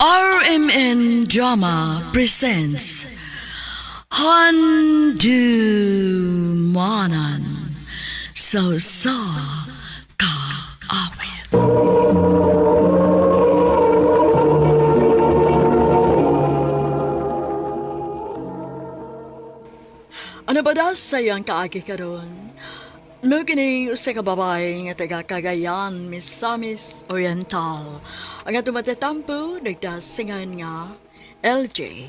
RMN Drama presents Handu Manan So Sa Kaawit. Ano ba da sayang kaagi karon? Mo kini usa ka babae nga taga Cagayan, Misamis Oriental. Ang atong matatampo nagdasingan nga LJ.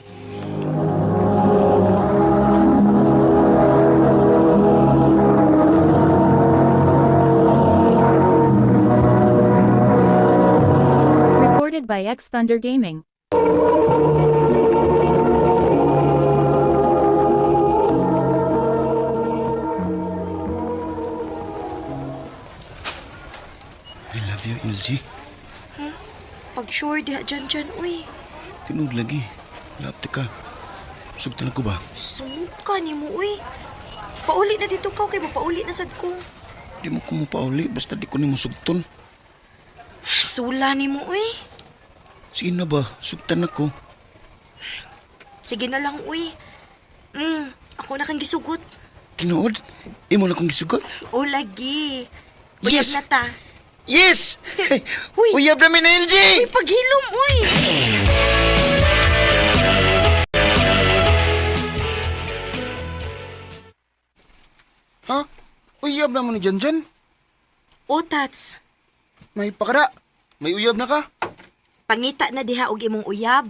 Recorded by X Thunder Gaming. I love you, LG. Pag sure diha dyan dyan, uy. Tinud lagi. Lapti ka. Sugtan ko ba? Sumuka ni mo, uy. Pauli na dito ka, kay pauli na sad ko. Di mo ko mapauli basta di ko nimo sugton. Sula ni mo, uy. Sige na ba? Sugtan ako. Sige na lang, uy. Ako na kang gisugot. Tinuod? Imo na kong gisugot? O lagi. Uyab Yes. na ta. Yes! Uy. Uyab na mi ni LG! Uy, paghilom, uy. Ha? Uyab na mo ni Janjan? O, Tats. May pakara. May uyab na ka. Pangita na diha og imong uyab.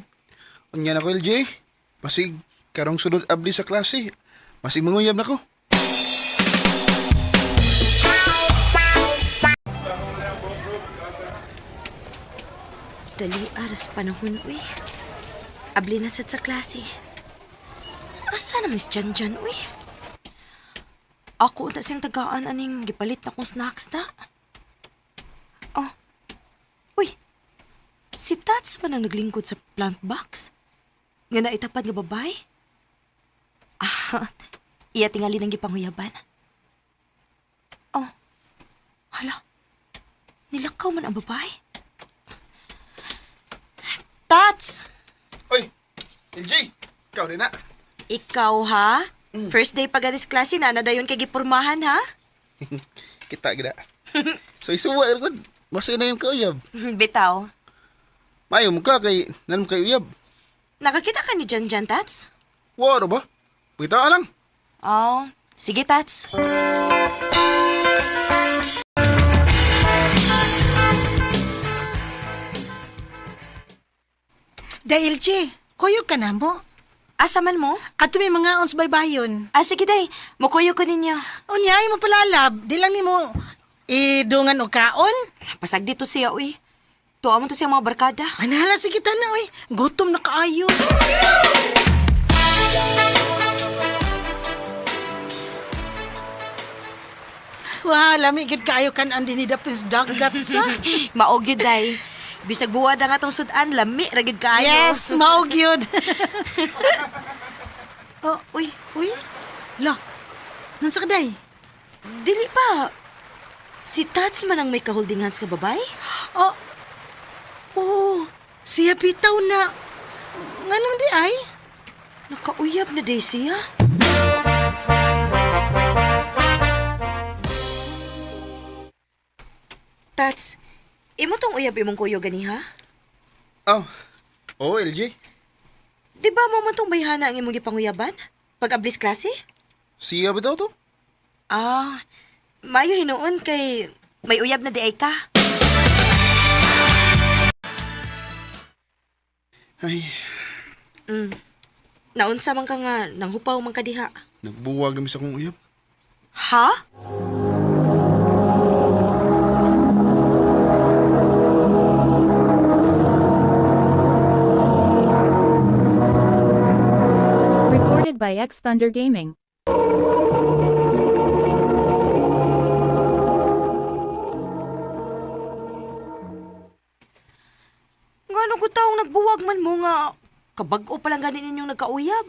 Unya na ko, LJ. Pasig, karong sunod abli sa klase. Pasig manguyab na ko. Dali aras panahon, uy. Abli na sad sa klase. Asa naman si Janjan, uy? Ako unta siyang tagaan aning gipalit na kong snacks na. Oh. Uy. Si Tats man ang naglingkod sa plant box. Nga naitapad nga babay. Ah, iya tingali ng gipanguyaban. Oh. Hala. Nilakaw man ang babae. Tats! Oy, LJ! Ikaw rin na. Ikaw ha? First day pa ganis klase na nadayon kay gipurmahan ha? Kita gida. So isuwa ko. Basta na yung kauyab. Bitaw. Mayo mo ka kay nan mo kay uyab. Nakakita ka ni Janjan, Tats? Waro ba? Pagita ka lang. Oh, sige Tats. Dahil, Che, kuyog ka na mo. Asa man mo? Ato may mga ons baybayon. Ah, sige day. Mukuyo ko ninyo. Unya, ay mo palalab. Di lang ni mo idungan o kaon. Pasag dito siya, uy. Tuwa mo to siya mga barkada. Anahala, sige ta na, uy. Gutom na kaayo. Wah, lami gid kaayo kan ang dinida Prince Dagat sa. Maog yun, day. Bisag buwad ang atong sudan, lami, ragid kaayo. Yes, maog yun. Oh, uy, Uy, la. Nansa ka day? dili pa. Si Tats man ang may ka-holding hands ka babay? Oh, oh, siya bitaw na. Nga naman di ay? Nakauyab na day siya. Tats, imo tong uyab imong kuyo gani ha? Oh. Oh, LJ. Di ba mo man tong bayhana ang imong gipanguyaban? Pag ablis klase? Siya ba daw to? Ah, mayo hinuon kay may uyab na di ay ka. Ay, Naunsa man ka nga nanghupaw man ka diha. nagbuwag na mi sa akong uyab. Ha? Recorded by X Thunder Gaming. Ngano ko taong nagbuwag man mo nga kabag-o pa lang gani ninyong nagkauyab.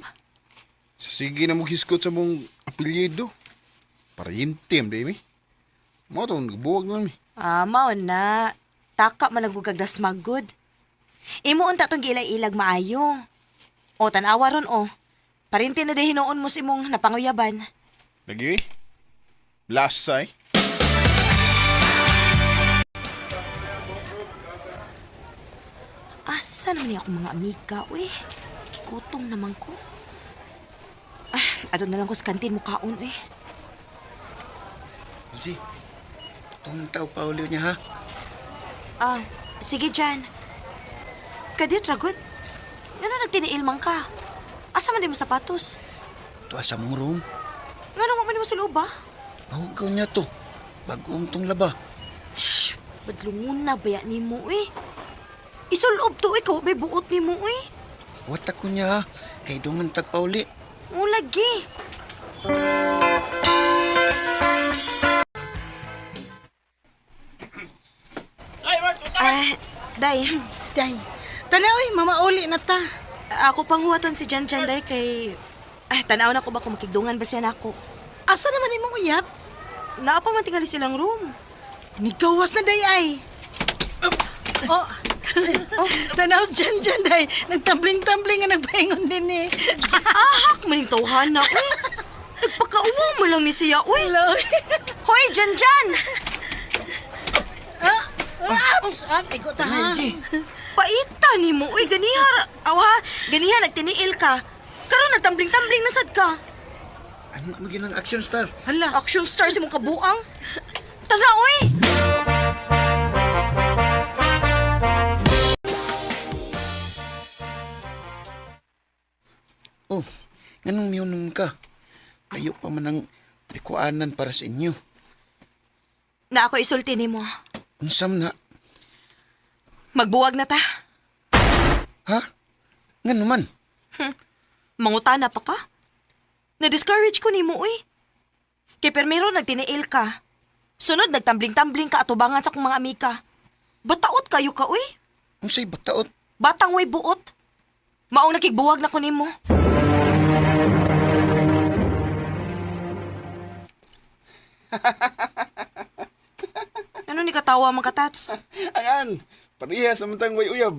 Sa sige na mo hiskot sa mong apelyido. Para yintim, di mi. Mo to, nagbuwag na mi. Ah, mao na. Taka man ang gugagdas magod. Imo unta tong giilag-ilag maayo. O tan-awa ron o. Parinti na dahil hinuon mo si imong napanguyaban. Lagi eh. Last say. Asa naman niya akong mga amiga, uy. Kikutom naman ko. Ah, ato na lang ko sa kantin mo kaon, eh. LG, tungong tao pa uli niya ha. Ah, sige, Jan. Kadit, ragot. Ngano nagtiniil man ka? Asa man di mo sapatos? Tuwa sa mong room. Ngano nga man di mo sa loob, ba? Mahugaw niya to. Bagong tong laba. Shh, badlungon na baya ni mo, eh. Isulob to, ikaw may buot ni mo, eh. Wata ko niya ha. Kay dungan tag pauli. O, lagi. Ah, day. Day. Tanaw oy, mamauli na ta. Ako pang huwaton si Jan Jan, day, kay... Ah, tanaw na ko ba kung makigdungan ba siya nako. Asa naman imong uyab? Naa pa man tingali silang room. Nigawas na day ay. Oh. Oh, tanaw si Jan Jan day. Nagtambling-tambling nga nagpaingon din eh. Ahak maning tawhana, uy. Nagpakauwa mo lang ni siya, uy. Hello. Hoy, Jan Jan! Ah, ah, igo ta ha. LG. Paita ni mo, uy. Ganiha, awa, ganiha, nagtiniil ka. Karon nagtambling-tambling na sad ka. Ano na maging action star? Hala. Action star si mong kabuang. Tara, uy! Oh, nganong miyunong ka? Layo pa man ang likuanan para sa inyo. Na ako isulti ni mo. Unsam na? Magbuwag na ta. Ha? Ngano man? Mangutana pa ka. Na-discourage ko ni mo, uy. Kay permero nagtiniil ka. Sunod, nagtambling-tambling ka atubangan sa akong mga amika. Bataot kayo ka, uy. Unsay bataot? Batang way buot. Maong nakigbuwag na ko nimo. Ano ni katawa mga katats? Ayan, pareha sa matang way uyab.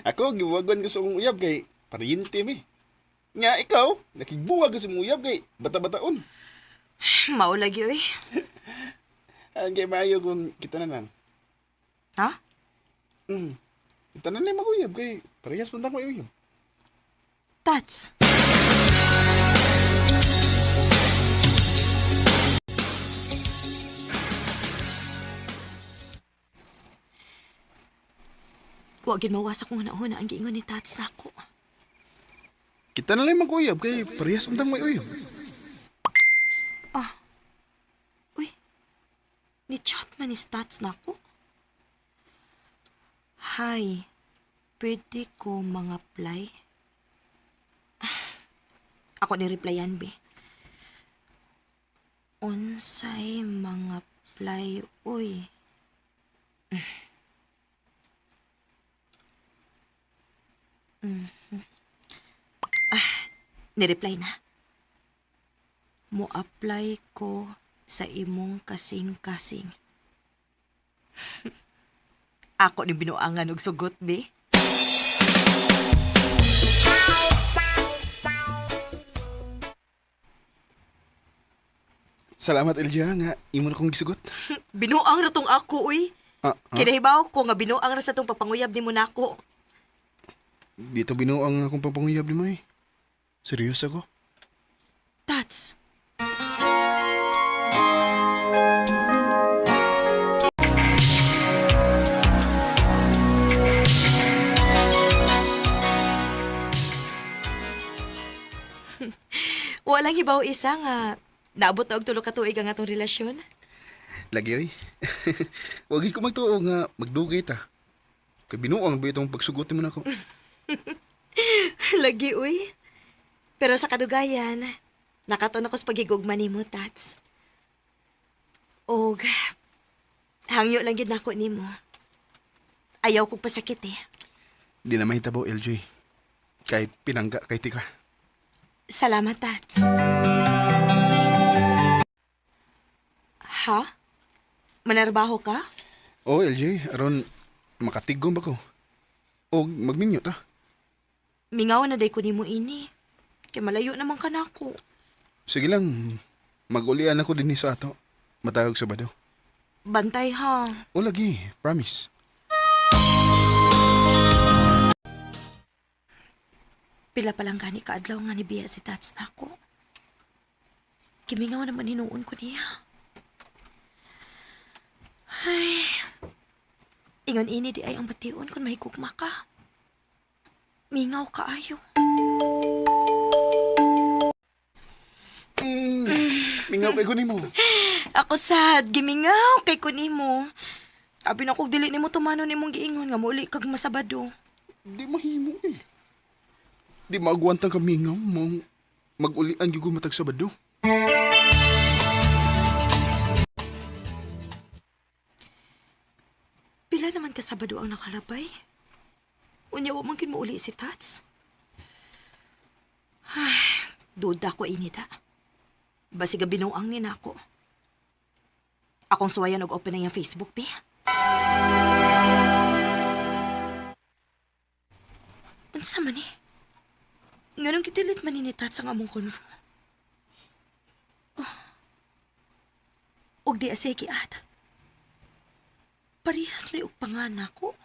Ako, gibuwagan ko sa akong uyab kay pariyente mi. Nga ikaw, nakigbuwag ka sa imong uyab kay bata-bataon. Maulagi eh. Ang kay maayo kung kita na lang. Ha? Kita na lang mag-uyab kay parehas man tang way uyab. Tats. Wa gid mawas akong hunahuna ang giingon ni Tats nako. Kita na lang mag-uyab kay parehas man tang way uyab. Uy, ni chat man ni Stats nako. Hi, pwede ko mga apply? Ah, ako ni replyan, be. Unsay mga apply, uy. Mhm. Ah, ni-reply na. Mo-apply ko sa imong kasing-kasing. Ako ni binuangan og sugot, be. Salamat LJ ha, nga imo na kong gisugot. Binuang ra tong ako, uy. Ah, ah, Kinahibaw ko nga binuang ra sa tong pagpanguyab ni nako. dito binuang akong pangpanguyab ni May. Seryoso ako? Tats. Walang hibaw isa nga naabot na og tulo ka tuig ang atong relasyon. Lagi oy. Wag ko magtuo nga magdugay ta. Kay binuang ba itong pagsugot mo nako? Lagi uy. Pero sa kadugayan, nakatuon ako sa pagigugma nimo, Tats. Og hangyo lang gyud nako nimo. Ayaw kong pasakit eh. Di na mahitabo LJ. Kay pinangga kay tika. Salamat, Tats. Ha? Manarbaho ka? Oh LJ, aron makatigom ba ko? O magminyo ta. Mingaw na day ko nimo ini. Kay malayo naman ka nako. Sige lang, magulian ako din sa ato. Matawag sa Sabado. Bantay ha. O lagi, promise. Pila pa lang gani kaadlaw nga ni biya si Tats nako. Kimingaw naman hinuon ko niya. Ay. Ingon ini di ay ang bation kung mahigugma ka. Mingaw ka ayo. Mingaw kay kunin mo. Ako sad, gimingaw kay ko nimo. Abi na kog dili nimo tumano nimong giingon nga muuli kag masabado. Di mahimo eh. Di maagwantang kamingaw mo. Magulian gyud ko matag Sabado. Pila naman ka Sabado ang nakalabay? Unya wa man kin muuli si Tats. Ay, duda ko inita. Basig binuang ni nako. Akong suwayan og open na iyang Facebook, pi. Unsa man ni? Nganong gidelete man ni ni Tats ang among convo? Oh. Og di asay giat. Parehas may og pangana ko.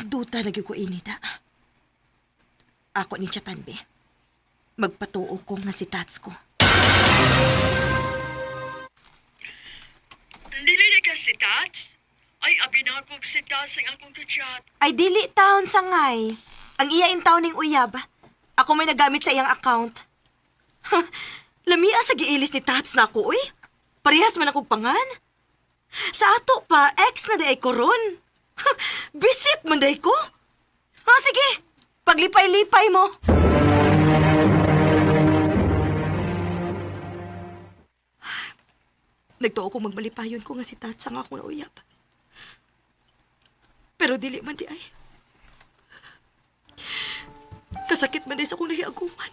Duta na gyud ko inita. Ako ni Chatan be. Magpatuo ko nga si Tats ko. Dili na ka si Tats? Ay, abi na akong si Tats ang akong kachat. Ay dili taon sangay. Ang iya in taon ning uyab. Ako may nagamit sa iyang account. Ha, lamia sa giilis ni Tats na ako, uy. Parehas man akong pangan. Sa ato pa, ex na di ay koron. Ha, bisit man day ko. Ha, sige. Paglipay-lipay mo. Nagtuo ko magmalipayon ko nga si Tats ang akong nauyab. Pero dili man di ay. Kasakit man di sa akong nahiaguman.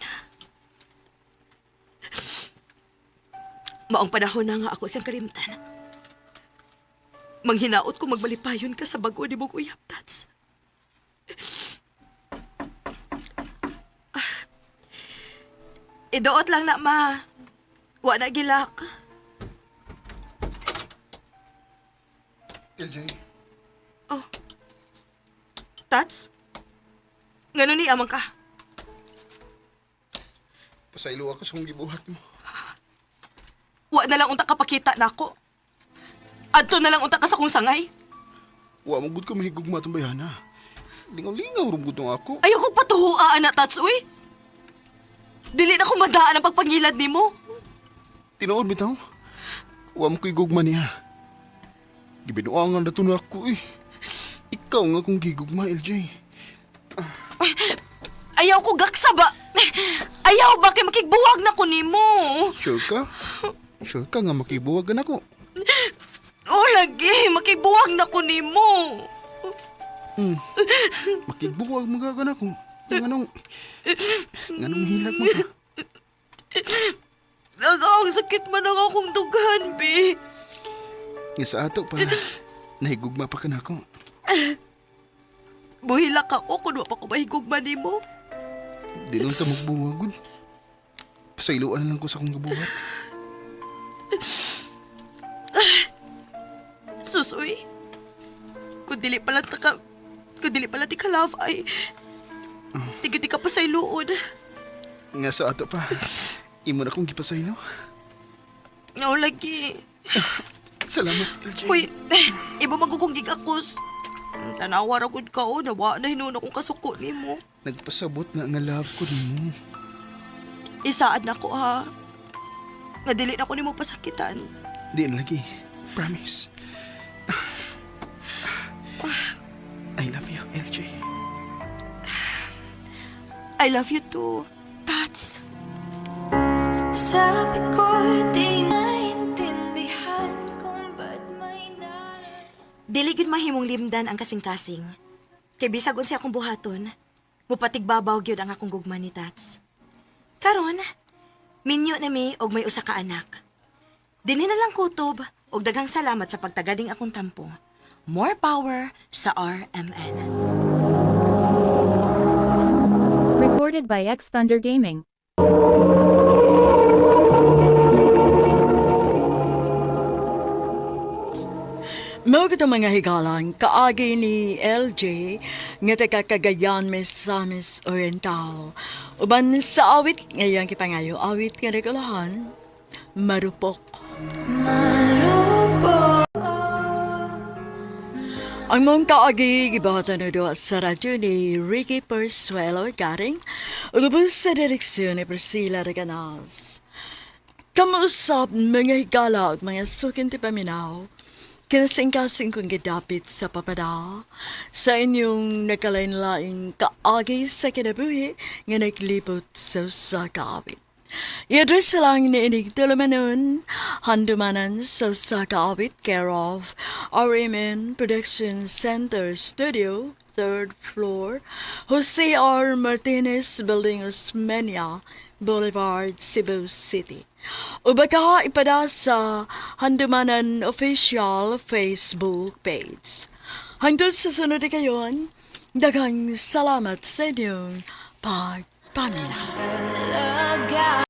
Maong panahon na nga ako siyang kalimtan. Manghinaot ko magmalipayon ka sa bago ni mong uyab, Tats. Ah. Idoot lang na, ma. Wa na gilak. LJ, Oh. Tats? Ngano ni amang ka? pasaylo ako sa kong gibuhat mo. Wa na lang unta kapakita nako. Adto na lang unta ka sa kong sangay. Wa mo gud ka mahigugma atong bayana. Lingaw-lingaw rum gud ako. Ayaw kong patuhua, ana, Tats, uy. Dili na ko madaan ang pagpangilad nimo. Tinuod bitaw. Wa mo ko'y gugma niya. Gibinuangan na to na ako eh. Ikaw nga kung gigugma, LJ. Ayaw ko gaksa ba? Ayaw ba kay makigbuwag na ko nimo? Sure ka? Sure ka nga makibuwagan ako. O lagi, makigbuwag na ko nimo. Makibuwag magagan ako. Nganong nganong hilak mo ka? Ang sakit man ang akong dughan, be. Nga sa ato pa, nahigugma pa ka na ako. Buhilak ako kung wa pa ko mahigugma nimo. Di nun ta magbuwagod. Pasayloan na lang ko sa akong gabuhat. Susoy. Kung dili pala ta ka, kung dili pala ti ka love ay, tigiti ka pa sa iluod. Nga sa ato pa, imo na akong gipasaylo. No, lagi. Salamat, LJ. Uy, eh, iba magugong gigakos. Tanawa ra gud ka o, nawa na hinuon akong kasuko nimo. Nagpasabot na nga love ko nimo. Isaad na ko ha. Nga dili na ko nimo pasakitan. Di na lagi. Promise. I love you, LJ. I love you too, Tats. Sabi ko di naintindihan kung ba't may darating. Dili gyud mahimong limdan ang kasing-kasing. Kay bisag unsa akong buhaton, mupatigbabaw gyud ang akong gugma ni Tats. Karon, minyo na mi og may usa ka anak. Dinhi na lang kutob og daghang salamat sa pagtagading akong tampo. More power sa RMN. Recorded by X Thunder Gaming. Mao gito, mga higalang, kaagi ni LJ nga taga Cagayan, Misamis Oriental. Uban sa awit ngayang kipangayo, awit nga nagulahan, "Marupok." Marupok. Ang mong kaagi gibahatan na doa sa radyo ni Ricky Persuelo Garing ug ubos sa direksyon ni Priscilla Reganas. Kamuusap, mga higala ug mga sukin ti paminaw. Kinasingkasing kong gidapit sa papada sa inyong nakalain-laing kaagi sa kinabuhi nga naglibot sa usa ka awit. I-address lang ni inig tulumanon, Handumanan sa usa ka awit, care of RMN Production Center Studio, third floor, Jose R. Martinez Building, Osmeña Boulevard, Cebu City. O baka ipada sa Handumanan official Facebook page. Hangtod sa sunod kayon, daghang salamat sa inyong pagpaminaw. Talaga.